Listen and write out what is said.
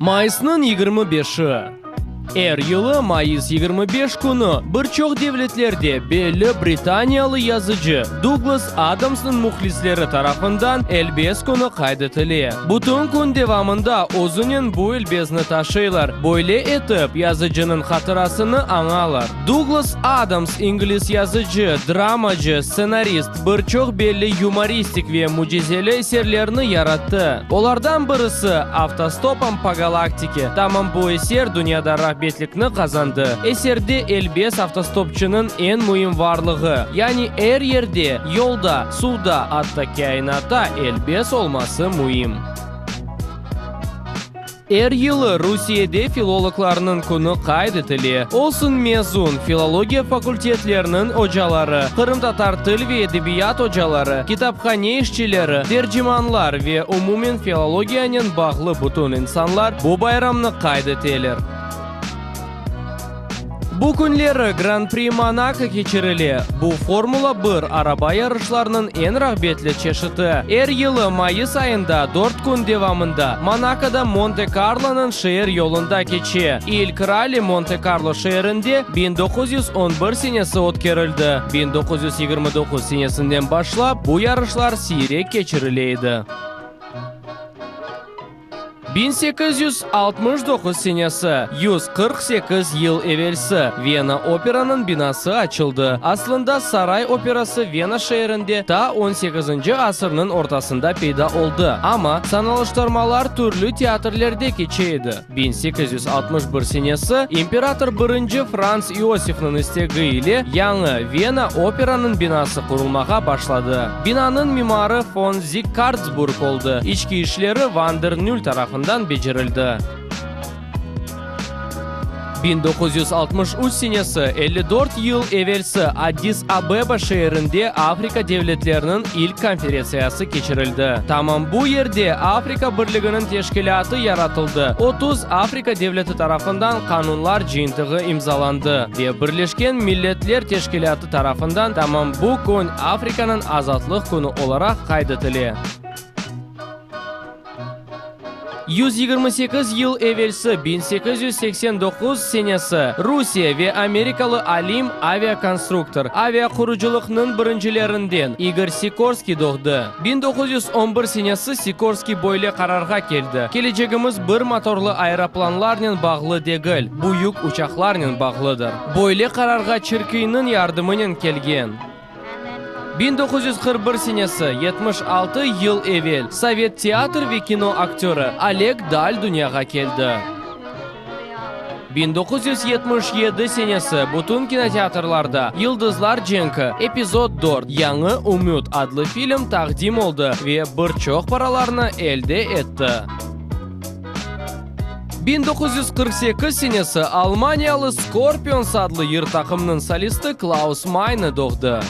Mayısnıñ 25-i. Er yılı mayıs 25 künü bir çoq devletlerde belli britaniyalı yazıcı Duglas Adamsnıñ mühlisleri tarafından Elbez künü qayd etile. Bütün kün devamında özünen bu elbezni taşıylar, böyle etip yazıcınıñ hatırasını añalar. Duglas Adams, ingliz yazıcı, dramacı, stsenarist, bir çoq belli yumoristik ve mücizeli eserlerni yarattı. Olardan birisi, Avtostopom po galaktike. Tamam bu eser dünyada rağbetlikni qazandı. Eserde elbez avtostopçınıñ eñ müim varlığı, yani er yerde, yolda, suvda, atta kâinatta elbez olması müim. Er yılı Rusiyede filologlarnıñ künü qayd etile. Olsun mezun, filologiya fakultetleriniñ ocaları, qırımtatar til ve edebiyat ocaları, kitaphane işçileri, tercimanlar ve umumen filologiyanen bağlı bütün insanlar bu bayramnı qayd eteler. Bu künleri Gran-pri Monako keçirile, bu Formula bir araba yarışlarınıñ eñ rağbetli çeşiti. Er yılı mayıs ayında dört kün devamında Monakoda Monte-Karlonıñ şeer yolunda keçe. İlk ralli Monte-Karlo şeerinde 1911 senesi ötkerildi. 1929 senesinden başlap bu yarışlar siyrek keçirile edi. 1869 senesi, 148 yıl evelsi, Vena operanıñ binası açıldı. Aslında saray operası Vena şeerinde ta on sekizinci asırnıñ ortasında peyda oldı, amma sanalaştırmalar türlü teatrlerde keçe edi. 1861 senesi, imperator birinci Frans İosifniñ istegi ile yañı Vena operanıñ binası qurulmağa başladı. Binanıñ mimarı fon Zikkartsburg oldı, içki işleri Van der Nül tarafından becerildi. 1963 senesi, 54 yıl evelsi, Addis Abeba şeerinde Afrika devletleriniñ ilk konferentsiyası keçirildi. Tamam bu yerde Afrika Birliginiñ teşkilâtı yaratıldı, 30 Afrika devleti tarafından qanunlar cıyıntığı imzalandı ve Birleşken Milletler Teşkilâtı tarafından tamam bu kün Afrikanıñ azatlıq künü olaraq qayd etile. 128 yıl evelsi, 1889 senesi, Rusiye ve amerikalı alim, aviakonstruktor, aviaqurucılıqnıñ birincilerinden İgor Sikorskiy doğdı. 1911 senesi Sikorskiy böyle qararğa keldi, kelecegimiz bir motorlı aeroplanlarnen bağlı degil, büyük uçaqlarnen bağlıdır. Böyle qararğa çirkiyniñ yardımınen kelgen. 1941 senesi, 76 yıl evel, sovet teatr ve kino aktörı Oleg Dal dünyağa keldi. 1977 senesi, bütün kinoteatrlarda Yıldızlar cenki, epizod dört, Yañı ümüt adlı film taqdim oldı ve bir çoq paralarnı elde etti. 1948 senesi, almaniyalı Scorpions adlı yır taqımınıñ solisti Klaus Mayne doğdı.